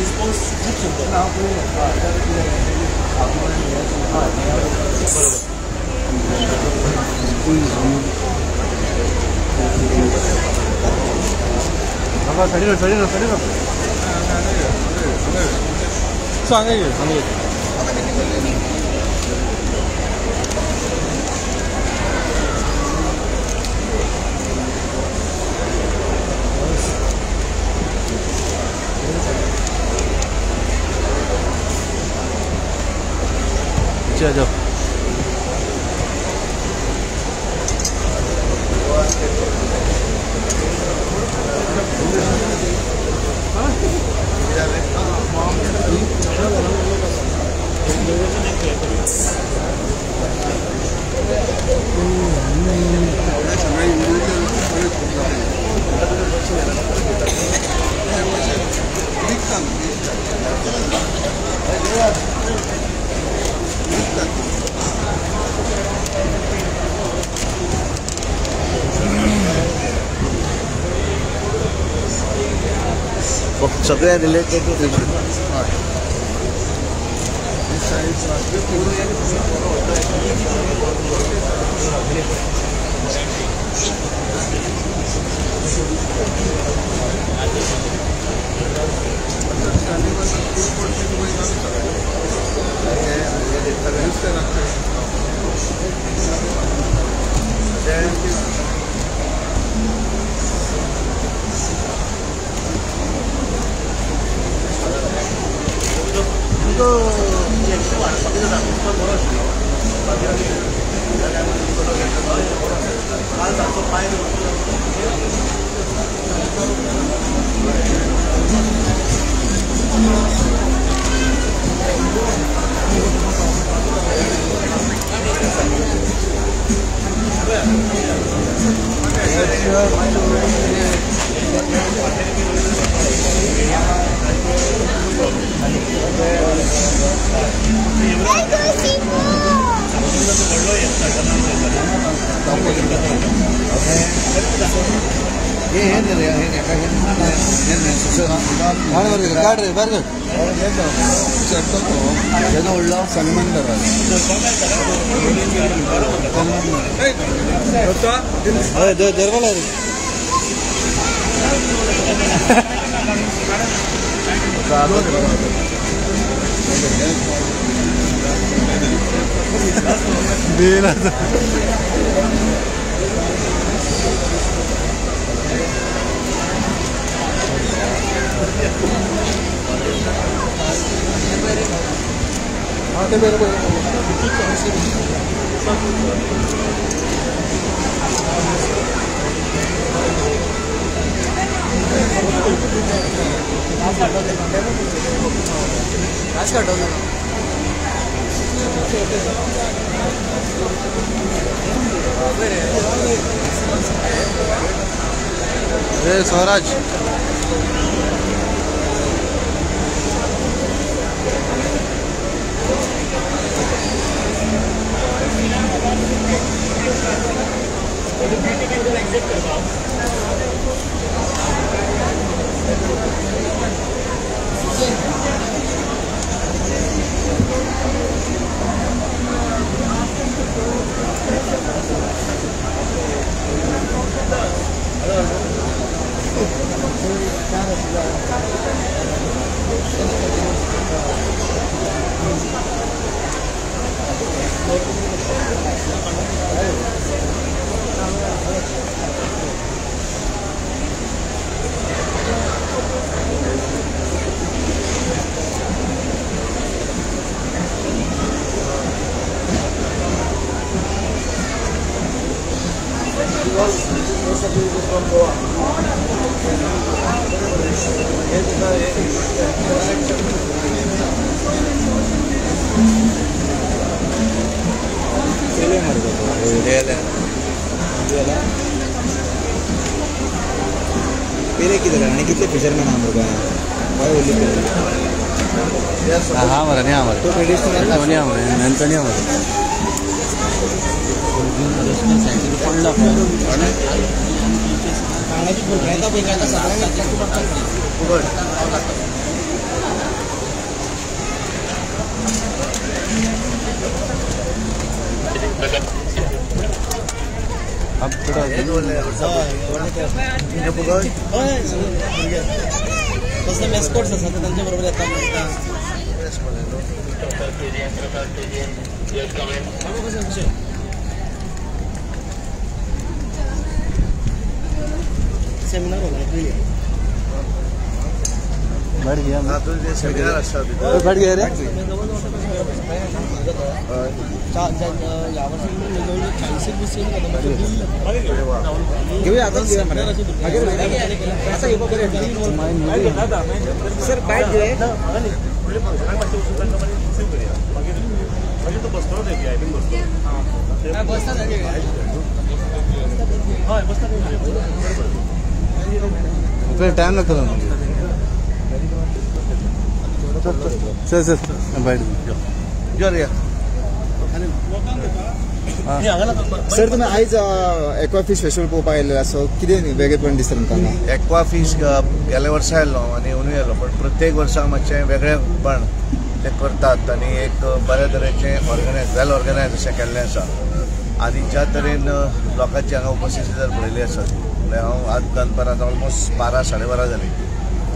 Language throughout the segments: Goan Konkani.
रिस्पॉन्स खूब सुंदर. बरोबर. बाबा साडी साडी साडी सांगा. जाओ सगळ्या रिलेटेड टू स्वराज पेले कितें जालें आनी कितले फिशरमॅन आहा मरे गोंयांत? हय उरली पेले. हा मरे न्ही मरे तो ट्रेडिशनल न्ही मरे नंतर न्ही मरे पडला तसले मेस्कोट्स आसा ते तांचे बरोबर येता. सेमिनार होला बैठ गया सेमिनार आसता बैठ गया रे. ह्या वर्सा जवळ 40-20 घेऊया आता सर बायट घेऊया. टाइम लागतो सर. सर बैठ गया. सर तुम्ही आयज एक्वा फिश फेस्टिवल पळोवपाक आयिल्ले सो कितें वेगळेपण दिसता तुमकां? एक्वा फिश गेल्या वर्सा आयलो आनी अंदूय आयलो, पण प्रत्येक वर्सा मातशें वेगळेपण ते करतात आनी एक बऱ्या तरेचें ऑर्गनायज वेल ऑर्गनायज अशें केल्लें आसा. आनी ज्या तरेन लोकांची हांगा उपस्थिती जर पळयली आसत म्हणल्यार हांव आज दनपारां ऑलमोस्ट 12 साडे 12 जालीं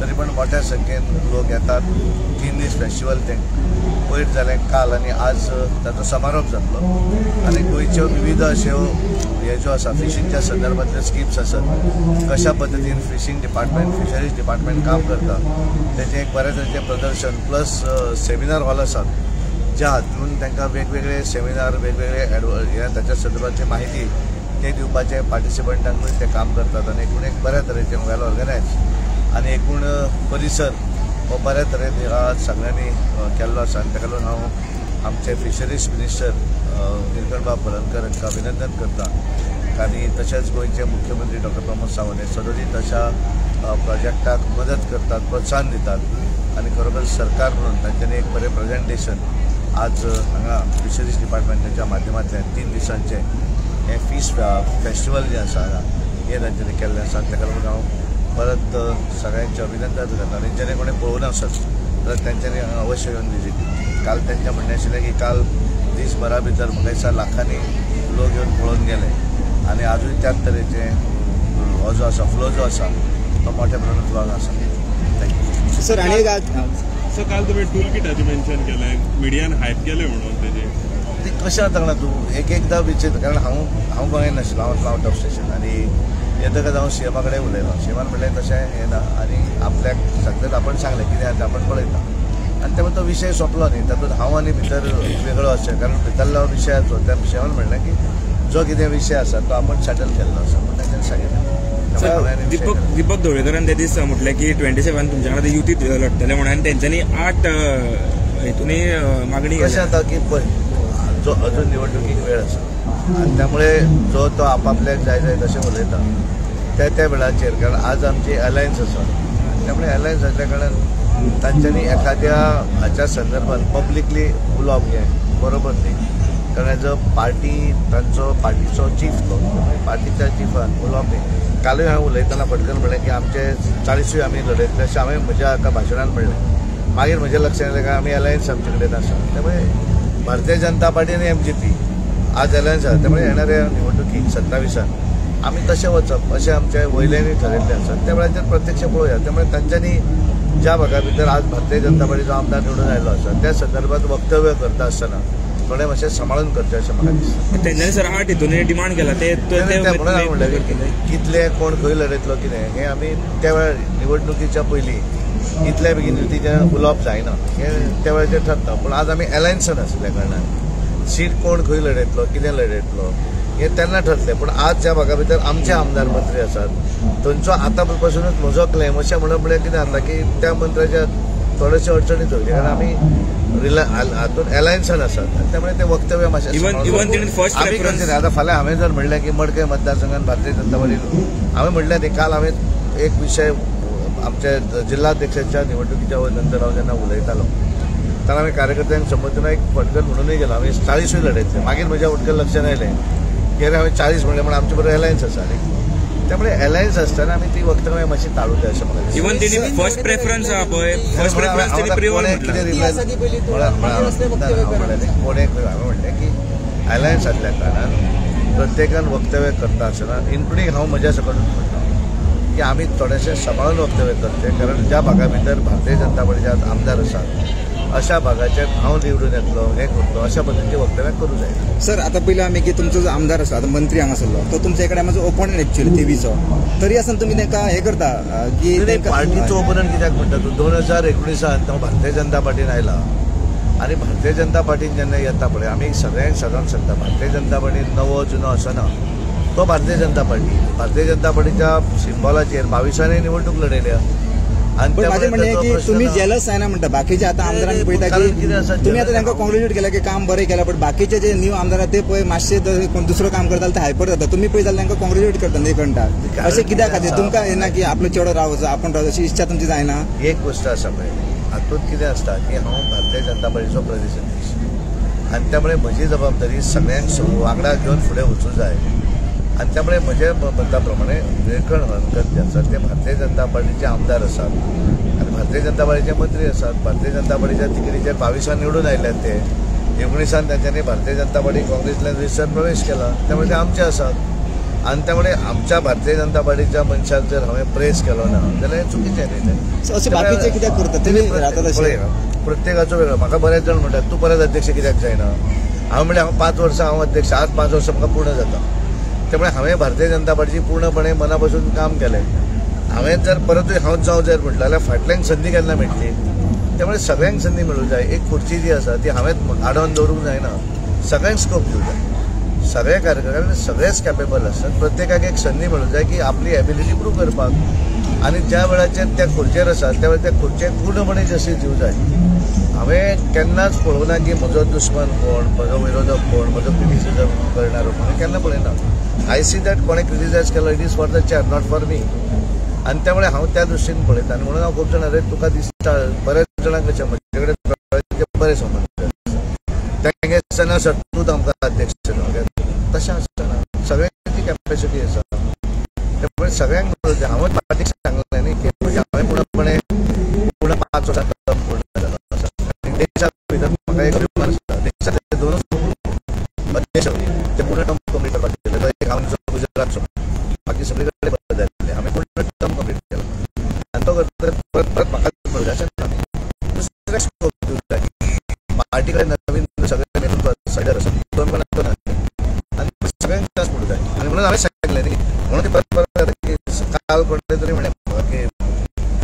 तरी पण मोठ्या संख्येन लोक येतात. 3 दीस फेस्टिवल तें पयर जालें काल आनी आज ताचो समारोप जातलो. आनी गोंयच्यो विविध अश्यो हे ज्यो आसा फिशींगच्या संदर्भांतल्यो स्किम्स आसात, कशा पद्दतीन फिशींग डिपार्टमेंट फिशरीज डिपार्टमेंट काम करता तेचें एक बऱ्या तरेचें प्रदर्शन प्लस सेमिनार हॉल आसात ज्या हातून तांकां वेगवेगळे सेमिनार वेगवेगळे हे ताच्या संदर्भांतली माहिती ते दिवपाचें पार्टिसिपंटांकूय ते काम करतात. आनी एकूण एक बऱ्या तरेचें वेल ऑर्गनायज आनी एकूण परिसर हो बऱ्या तरेन ह्या सगळ्यांनी केल्लो आसा. आनी ताका लागून हांव आमचे फिशरीज मिनिस्टर निलकंठबाब पलनकर हांकां अभिनंदन करता आनी तशेंच गोंयचे मुख्यमंत्री डॉक्टर प्रमोद सावंत हे सदोदीत अशा प्रोजेक्टाक मदत करतात, प्रोत्साहन दितात आनी खरोखर सरकार म्हणून तांच्यांनी एक बरें प्रेजेंटेशन आज हांगा फिशरीज डिपार्टमेंटाच्या माध्यमांतल्यान 3 दिसांचें हें फीश फेस्टिवल जें आसा हांगा हें तांच्यांनी केल्लें आसा. ताका लागून हांव परत सगळ्यांचें अभिनंदन करता आनी जेणे कोणें पळोवना आसत जाल्यार तांच्यांनी हांगा अवश्य येवन विजीट दिवची. काल तांचें म्हणणें आशिल्लें की काल दीसभरा भितर म्हाका दिसता लाखांनी लोक येवन पळोवन गेले आनी आजूय त्याच तरेचें हो जो आसा फ्लो जो आसा तो मोठ्या प्रमाणात फ्लो आसा. Thank you sir. आनी एक सर काल तुवें टूल किटाचें मेन्शन केलें, मिडियान हायप केलें म्हणून तेजें तें कशें जाता जाणा तूं एक एकदां विचार, कारण हांव गोंयांत नाशिल्लो, हांव आउट ऑफ स्टेशन आनी येतकच हांव सीएमा कडेन उलयलो. सीएमान म्हणलें तशें हें ना आनी आपल्याक सगळें आपण सांगलें कितें आसा आपण पळयता आनी त्यामुळे तो विशय सोंपलो न्ही. तातूंत हांव आनी भितर वेगळो आसचें, कारण भितरलो विशयाचो त्या विशयान म्हणलें की जो कितें विशय आसा तो आपण सेटल केल्लो आसा म्हण तांच्यांनी सांगिल्लें. दीपक धवळेकरान ते दीस म्हटलें की 27 तुमच्या वांगडा युती लढटले म्हणून आनी तेंच्यांनी 8 हेतून मागणी कशें जाता की पळय जो अजून निवडणुकीक वेळ आसा आनी त्यामुळे जो तो आपापल्याक जाय जाय तशें उलयता त्या त्या वेळाचेर, कारण आज आमची अलायन्स आसा त्यामुळे अलायन्स आसल्या कारणान तांच्यांनी एखाद्या हाच्या संदर्भात पब्लिकली उलोवप हें बरोबर न्ही, कारण एज अ पार्टी तांचो पार्टीचो चीफ तो पार्टीच्या चिफान उलोवप न्ही. कालूय हांवें उलयतना फटकन म्हणलें की आमचे 40 आमी लढयतले अशें हांवें म्हज्या एका भाशणान म्हणलें. मागीर म्हज्या लक्षांत आयलें काय आमी अलायन्स आमचे कडेन आसा, त्यामुळे भारतीय जनता पार्टी आनी MGP आज अलायन्स आसा, त्यामुळे येणाऱ्या निवडणुकीक 27 आमी तशें वचप अशें आमच्या वयल्यांनी ठरयल्लें आसा. त्या वेळाचेर प्रत्यक्ष पळोवया. त्यामुळे तांच्यांनी ज्या भागा भितर आज भारतीय जनता पार्टीचो आमदार निवडून आयलो आसा त्या संदर्भात वक्तव्य करता आसतना थोडें मातशें सांबाळून करचें अशें म्हाका दिसता. तेंच्यांनी सर 8 हितून डिमांड केला ते म्हणून हांवें म्हणलें कितले कोण खंय लढयतलो कितें हें आमी त्या वेळार निवडणुकीच्या पयलीं इतल्या बेगीन युतीचें उलोवप जायना हें त्या वेळाचेर ठरता. पूण आज आमी अलायन्सान आसल्या कारणान सीट कोण खंय लढयतलो कितें लढयतलो हें तेन्ना ठरलें. पूण आज ज्या भागा भितर आमचे आमदार मंत्री आसात थंयचो आतां पासूनच म्हजो क्लेम अशें म्हणप म्हळ्यार कितें जाता की त्या मंत्र्याच्या थोडेशे अडचणीत जावचे, कारण आमी हातून अलायन्सान आसात आनी त्यामुळे ते वक्तव्य मातशें आमी करचें. आतां फाल्यां हांवें जर म्हणलें की मडकय मतदारसंघान भारतीय जनता पार्टी हांवें म्हणलें न्ही काल हांवें एक विशय आमच्या जिल्हाध्यक्षाच्या निवडणुकीच्या नंतर हांव जेन्ना उलयतालो तेन्ना हांवें कार्यकर्त्यांक संबोधतना एक फटकन म्हणूनय गेलो हांवें 40 लढयतले. मागीर म्हज्या फटकन लक्षांत आयलें की अरे हांवें 40 म्हणलें म्हण आमचे बरोबर अलायन्स आसा न्ही, त्यामुळे अलायन्स आसतना आमी ती वक्तव्य मातशी ताळू जाय अशें म्हाका दिसता. इवन तेणी फर्स्ट प्रेफरन्स आहा पळय, फर्स्ट प्रेफरन्स तेणी प्रियोर कितें रिप्लाय कोणें हांवें म्हणलें की अलायन्स आसल्या कारणान प्रत्येकान वक्तव्य करता आसतना इन्क्लुडींग हांव म्हज्या सकटूच म्हणटा की आमी थोडेशें सांबाळून वक्तव्य करचें, कारण ज्या भागा भितर भारतीय जनता पार्टीचे आमदार आसात अशा भागाचेर हांव निवडून येतलो हें करतलो अशा पद्दतीचें वक्तव्य करूं जायना. सर आतां पयलीं आमी की तुमचो जो आमदार आसा आतां मंत्री हांगासरलो तो तुमच्या कडेन मातसो ओपोनंट एक्चुअली तेवीचो, तरी आसतना तुमी तांकां हें करता की पार्टीचो ओपोनंट कित्याक म्हणटा तूं? 2019 हांव भारतीय जनता पार्टीन आयला आनी भारतीय जनता पार्टीन जेन्ना येता पळय आमी सगळ्यांक सदांच सांगता भारतीय जनता पार्टी नवो जुनो आसना, तो भारतीय जनता पार्टी. भारतीय जनता पार्टीच्या सिंबॉलाचेर 22 निवडणूक लढयल्या. पण माझे म्हणणे की तुम्ही जेलस जायना म्हणटा बाकीचे आतां आमदारांक पळयता की तुम्ही आतां तांकां कॉंग्रेच्युलेट केला की काम बरें केलां, पण बाकीचे जे न्यू आमदार ते पळय मातशे कोण दुसरो काम करता ते हायपर जाता, तुमी पळय जाल्यार तांकां कॉंग्रेच्युलेट करता निळकंठाक. अशें कित्या खातीर तुमकां येना की आपलो चेडो रावचो आपूण रावचो अशी इच्छा तुमची जायना? एक गोश्ट आसा पळय हातूंत कितें आसता की हांव भारतीय जनता पार्टीचो प्रदेश अध्यक्ष आनी त्यामुळे म्हजी जबाबदारी सगळ्यांक वांगडा घेवन फुडें वचूं जाय आनी त्यामुळे म्हजे मता प्रमाणे निळकंठ हळर्णकर जे आसात ते भारतीय जनता पार्टीचे आमदार आसात आनी भारतीय जनता पार्टीचे मंत्री आसात. भारतीय जनता पार्टीच्या तिकेटीचेर 22 निवडून आयल्यात ते, 19 तांच्यांनी भारतीय जनता पार्टी काँग्रेसींतल्यान 20 प्रवेश केला, त्यामुळे ते आमचे आसात आनी त्यामुळे आमच्या भारतीय जनता पार्टीच्या मनशाक जर हांवें प्रेस केलो ना जाल्यार हें चुकीचें न्ही तें. अशें बाकीचे कित्याक करतात तुमी रावतात अशें? प्रत्येकाचो वेगळो. म्हाका बरेच जाण म्हणटात तूं परत अध्यक्ष कित्याक जायना? हांव म्हणलें हांव 5 वर्सां हांव अध्यक्ष, आज 5 वर्सां म्हाका पूर्ण जाता, त्यामुळे हांवें भारतीय जनता पार्टीची पूर्णपणे मना पासून काम केलें. हांवें जर परतूय हांव जावं जर म्हटलें जाल्यार फाटल्यांक संदी केन्ना मेळटली? त्यामुळे सगळ्यांक संदी मेळूंक जाय. एक खुर्ची जी आसा ती हांवें आडोवन दवरूंक जायना, सगळ्यांक स्कोप दिवंक जाय. सगळे कार्यकर्ते सगळेच कॅपेबल आसतात, प्रत्येकाक एक संदी मेळूंक जाय की आपली एबिलिटी प्रूव करपाक आनी ज्या वेळाचेर त्या खुर्चेर आसा त्या वेळार त्या खुर्चेक पूर्णपणे जस्टीस दिवंक जाय. हांवें केन्नाच पळोवना की म्हजो दुस्मन कोण, म्हजो विरोधक कोण, म्हजो क्रिटिसिजम करणारो कोण, केन्ना पळयना. I see that कोणें क्रिटिसायज केलो it is for the chair not for me आनी त्यामुळे हांव त्या दृश्टीन पळयता. आनी म्हणून हांव खूब जाणां रे तुका दिसता बऱ्याच जाणांक कशें म्हजे कडेन बरें संबंद तांगे दिसना सर तूंच आमकां अध्यक्ष जावं, तशें आसना. सगळ्यांची कॅपेसिटी आसा, त्यामुळे सगळ्यांक मेळूंक जाय. हांवें पार्टीक सांगलें न्ही की हांवें पूर्णपणे पूर्ण 5 वर्सां टर्म पूर्ण जालो आसा आनी देशा भितर म्हाका एक अभिमान आसा, देशांतले 2 अध्यक्ष ते पूर्ण टर्म कंप्लीट करपाक गेले. तो एक हांव गुजरातचो, बाकी सगळे कडेन बदलले. हांवें पूर्ण टर्म कंप्लीट केलो आनी तो करतकच परत परत म्हाकाच मेळूंक जाय अशें ना, दुसऱ्याक स्कोप दिवंक जाय. पार्टी कडेन नवीन सगळे नेतृत्व सायडर आसा तो पण ना आनी सगळ्यांक चान्स मेळूंक जाय. आनी म्हणून हांवें सांगलें न्ही, म्हणून ते परत परत जाता की काल कोणें तरी म्हणलें म्हाका की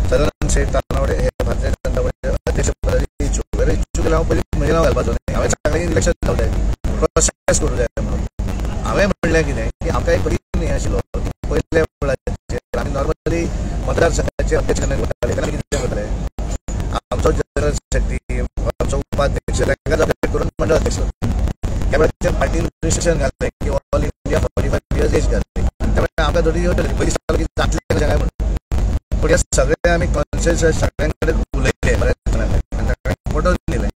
सदानंद शेट तानावडे हे भारतीय जनता पार्टीचे अध्यक्ष पदाचे इच्छूक, जाल्यार इच्छूक जाल्यार हांव पयलीं म्हजें नांव घालपाचो न्ही. हांवें सांगलें इलेक्शन जावंक जाय, प्रोसेस करूंक जाय म्हणून. हांवें म्हणलें कितें की आमकां एक पयलीं हें आशिल्लो की पयल्या वेळाचेर आमी नॉर्मली मतदारसंघाचे अध्यक्ष केन्ना वताले तेन्ना कितें करताले, आमचो जनरल सेक्रेटरी आमचो उपाध्यक्ष तांकां अपडेट करून मंडळ अध्यक्ष. त्या वेळाचेर पार्टीन रिस्ट्रिक्शन घातलें की ऑल इंडिया 45 इयर्स एज घातली, त्यामुळे आमकां थोडी येवजण पयलीं दिसतालो की जातलें कशें काय म्हणून. पूण हे सगळे आमी कॉन्सेन्सस सगळ्यां कडेन उलयले, बऱ्याच जाणां कडेन आनी सगळ्यांक पटोवन दिलें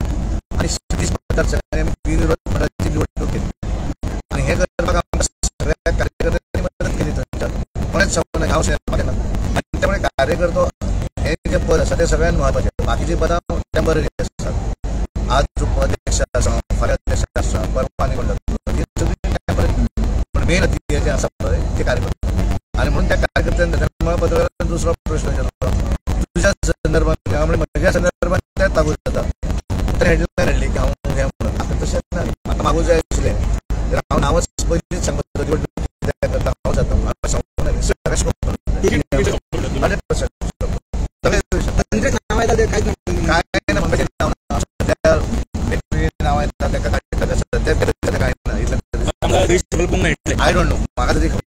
आनी 36 मतदारसंघांनी आमी बिनविरोध मंडळाची निवडणूक केली. आनी हें करपाक आमकां सगळ्या कार्यकर्त्यांनी मदत केली, थंयच्यान कोणेंच सांगूंक ना हांव शेणपाक येना. आनी त्यामुळे कार्यकर्तो हें जें पद आसा तें सगळ्यांत म्हत्वाचें, बाकीचीं पदां टेंपररी आसतात. आज उपाध्यक्ष आसा, फाल्यां अध्यक्ष आसा, परवां आनी कोण जातलो, ही सगळी टेंपररी. पूण मेन जें आसा पळय ते कार्यकर्ते. आनी म्हणून त्या कार्यकर्त्यांनी म्हाका पत्रकारान दुसरो प्रश्न विचारलो तुज्या संदर्भात, हांव म्हणलें म्हज्या संदर्भात तेंच लागू जाता. तर हेडलायन हाडली की हांव हें म्हणून. आतां तशें ना, म्हाका मागूंक जाय आशिल्लें तर हांव नांवच पयलींच सांगपाचो, निवडणूक कित्याक करता हांव जाता म्हणून हांवें सांगूंक ना, सगळें स्कोप 100% नांव येता ते कांयच ना, कांय ना म्हजें नांव ना सद्या वेगवेगळीं नांवां येता ताका काडटा सद्या कांय ना इतलें. I don't know, म्हाका तरी खबर